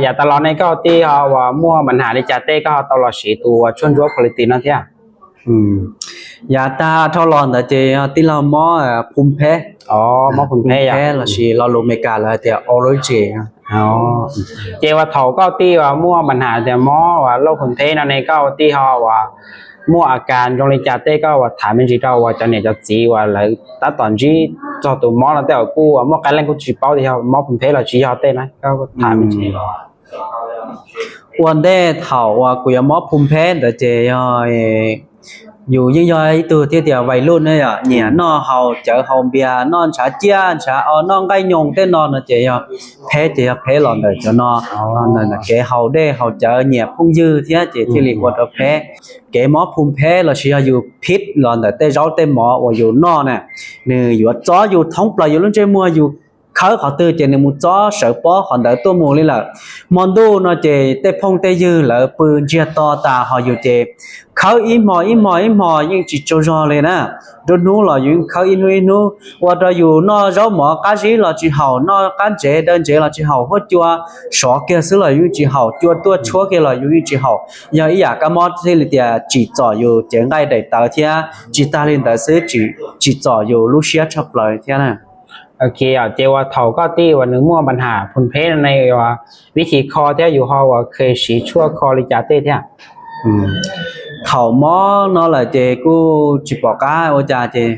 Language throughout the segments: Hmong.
Yav tas los ne koj tij ho uas muaj npam has li cas tej koj ho tau los siv tus uas tshuaj ntsuab Politin no thiab? Yav tag dhau los ntawd ces tij laug mob phum pheb, mob phum pheb los sis lo lus Meskas lawv hais tias allergy. Ces uas thaum koj tij uas muaj npam has tias mob uas lauj phum pheb no ne koj tij ho uas muaj a kas zoo li cas tej koj uas tham me ntsis rau uas cov niam cov txiv uas lawv tab tom ntsib txog tus mob no tej uas kuj uas muaj qee leej kuj tsis paub tias yog mob phum pheb los tsis yog tej na, koj tham me ntsis. Ua ntej thaum uas kuv yuav mob phum pheb ntawd ces yog yus yeej yog ib tug thiaj tias vais luj ne yom, nyiam noj haus cawv haus npias, noj ntshav ciaj ntshav o, noj nqaij nyoos tej no no ces yog pheb ces yog pheb los ntawm cov no, los ntawm kev haus dej haus cawv nyiam phooj ywg thiab ces thiaj li ua rau pheb. Kev mob phum pheb los sis yog yus phiv los ntawm tej zaub tej mov uas yus noj na, nws yuav txob yus thoob plaws yus lub ntsej muag, yus khawb qhov twg ces nws mus txob sawv pob qhov ntawd tuaj mus li lawm. Hmo ntuj no ces tej phooj tej ywg lawv pw ntsiag to tas ho yus ces khawb ib hmo ib hmo ib hmo yeej tsis tsaug zog li na. Nruab hnub los yus yeej khawb ib hnub ib hnub, ua rau yus noj zaub mov qab zib los tsis haum, noj qab ntsev daw ntsev los tsis haum, huab cua sov kiag xwb los yus yeej tsis haum, cua tuaj tshuab kiag los yus yeej tsis haum. Yog ib yam kab mob thiaj li tias tsim txom yus cev nqaij daim tawv thiab tsis tag li ntawd xwb, tsim txom yus lub siab tshaj plaws thiab na. Ces uas thaum koj tij uas nws muaj npam has phum pheb no ne, vib thim kho thiab yus ho uas kheev siv tshuaj kho li cas tej thiab? Thaum mob no lawm ces kuj tsis pom qab ua cas ces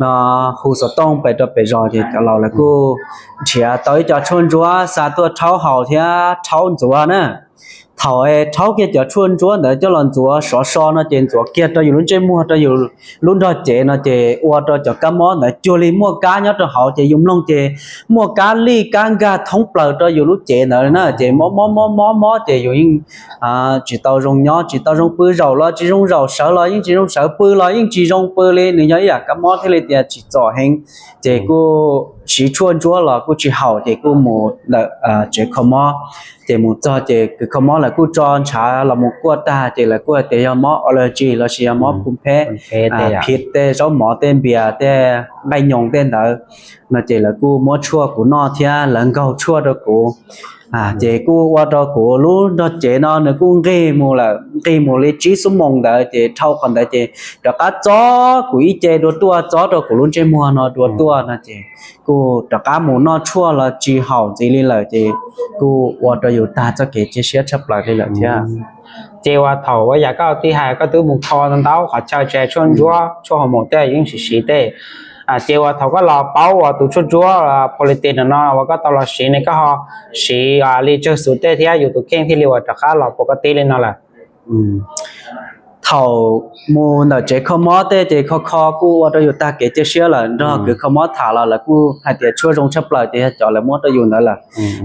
no hu xov tooj pem rau pem zos ces cov laus lawv kuj nrhiav tau ib co tshuaj ntsuab xa tuaj rhaub haus thiab rhaub ntxuav na. Thaum rhaub kiag cov tshuaj ntsuab ntawd coj los ntxuav sov so no ces ntxuav kiag rau yus lub ntsej muag rau yus lub nrog cev no ces ua rau cov kab mob ntawd cuag li muaj kab nyob rau hauv ces yus mloog ces muaj kab lij kab nkag thoob plaws rau yus lub cev ntawd na ces mob mob mob mob mob ces yus yeej tsis tau zoo nyob, tsis tau zoo pw, zaum los tsis zoo zaum, sawv los yeej tsis zoo sawv, pw los yeej tsis zoo pw li. Nws yog ib yam kab mob thiaj li tias tsim txom heev ces kuj siv tshuaj ntsuab los kuj tsis haum ces kuj mus ntawm tsev kho mob. Ces mus txog ces kws kho mob lawv kuj tso ntshav los mus kuaj tag ces lawv kuj hais tias yog mob allergy los sis yog mob phum pheb, phiv tej zaub mov tej npias tej nqaij nyoos tej ntawd no ces lawv kuj muab tshuaj kuv noj thiab lawv nkaug tshuaj rau kuv. Ces kuj ua rau kuv lub nrog cev no nws kuj nqig mus lawm, nqig mus li tsib xuab moos ntawd ces dhau qhov ntawd ces rov qab txob kuv ib ce dua tuaj, txob rau kuv lub ntsej muag no dua tuaj no ces kuj rov qab mus noj tshuaj los tsis haum ntxiv li lawm ces kuj ua rau yus tag txoj kev cia siab tshaj plaws li lawm thiab. Ces uas thaum uas yam koj tij hais koj twb mus kho ntau ntau qhov chaw tsis hais tshuaj ntsuab, tshuaj hoo maum tej yeej siv siv tej. Ces uas thaum koj los paub uas tus tshuaj ntsuab Politin no uas koj tau los siv ne koj ho siv li tsawg xus tej thiab yus tus kheej thiaj li uas rov qab los pov koj tib li no lawm? Thaum mus ntawm tsev kho mob tej ces kho kho kuj ua rau yus tag kev cia siab lawm, nrog kws kho mob tham los lawv kuj hais tias tshuaj zoo tshaj plaws ces yog cov lawv muab rau yus ntawd lawm.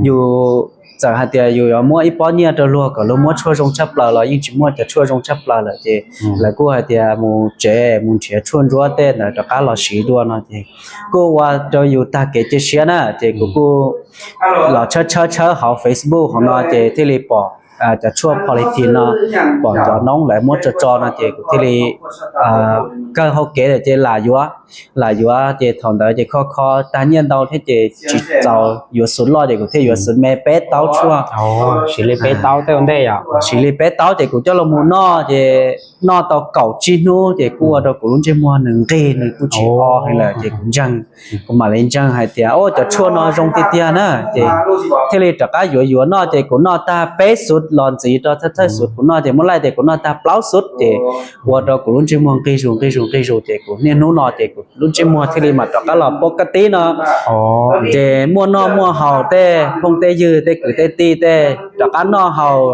Yus txawm hais tias yus yuav muab ib pob nyiaj rau luag kom luag muab tshuaj zoo tshaj plaws los yeej tsis muaj cov tshuaj zoo tshaj plaws lawm ces lawv kuj hais tias mus tsev mus nrhiav tshuaj ntsuab tej ntawd rov qab los siv dua no ces kuj ua rau yus tag kev cia siab na ces kuv kuj los tshawb tshawb tshawb hauv Facebook hauv no ces thiaj li pom cov tshuaj Politin no, pom cov noob lawv muab tso tso no ces kuv thiaj li kawg hau kev lawm ces lam yuav, lam yuav ces thaum ntawd ces kho kho tag nyiaj ntau thiab ces tsis txaus yuav xus loj ces kuv thiaj yuav xus me peb taub tshuaj. Siv li peb taub tej ua ntej yom? Siv li peb taub ces kuv coj los mus noj ces noj tau kaum tsib hnub ces kuj ua rau kuv lub ntsej muag nws nqig nws kuj tsis o heev lawm ces kuv ntseeg, kuv mam li ntseeg hais tias o cov tshuaj no zoo tiag tiag na ces thiaj li rov qab yuav yuav noj ces kuv noj tag peb xus los ntxiv rau thawj thawj xus kuv noj ces muab laij ces kuv noj tag plaub xus ces ua rau kuv lub ntsej muag nqig zus nqig zus nqig zus ces kuv niaj hnub no ces kuv lub ntsej muag thiaj li mam rov qab los pov kab tib no. Ces muaj noj muaj haus tej phooj tej ywg tej kwv tej tij tej rov qab noj haus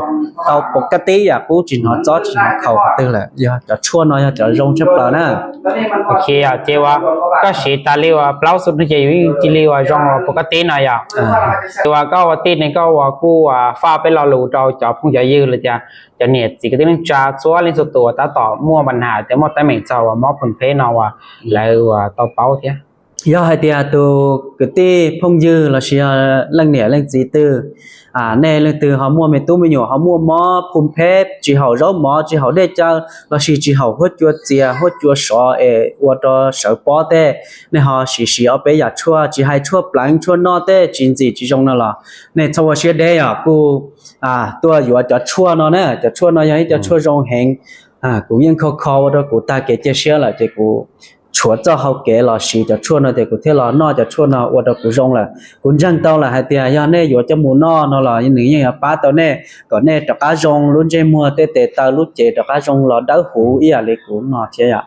tau pov kab tib yam qub tsis hnov txob tsis hnov khaus qhov twg lawm, yog cov tshuaj no yog cov zoo tshaj plaws na. Ok, ces uas koj siv tas li uas plaub xus no ces yus yeej cia li uas zoo uas pov kab tib no yom? Ces uas koj ua tij ne koj uas kuj uas faj peb lo lus rau cov phooj cov ywg los tias cov niam txiv kwv tij neej tsa txhua leej txhua tus uas tab tom muaj npam has tias muaj teeb meem txog uas mob phum pheb no uas lawv uas tau paub thiab. Yog hais tias tus kwv tij phooj ywg los sis yog leej niam leej txiv twg, nej leej twg ho muaj me tub me nyuam ho muaj mob phum pheb, tsis haum zaub mov tsis haum dej cawv los sis tsis haum huab cua txias huab cua sov es ua rau sawv pob tej, nej ho siv siv ob peb yam tshuaj, tsis hais tshuaj pleev tshuaj noj tej tsis ntxim tsis zoo no los nej txhob ua siab deb yom, kuj tuaj yuav cov tshuaj no na. Cov tshuaj no yog ib cov tshuaj zoo heev. Kuv yeej kho kho ua rau kuv tag kev cia siab lawm ces kuv tshuav txoj hau kev los siv cov tshuaj no ces kuv thiaj los noj cov tshuaj no ua rau kuv zoo lawm. Kuv ntseeg tau lawm hais tias yog nej yuav coj mus noj no los nws yeej yuav pab tau nej kom nej rov qab zoo lub ntsej muag tej tes taw lub cev rov qab zoo los dawb huv ib yam li kuv no thiab yom.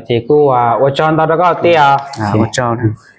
Ces kuj ua tsaug ntau rau koj tij os.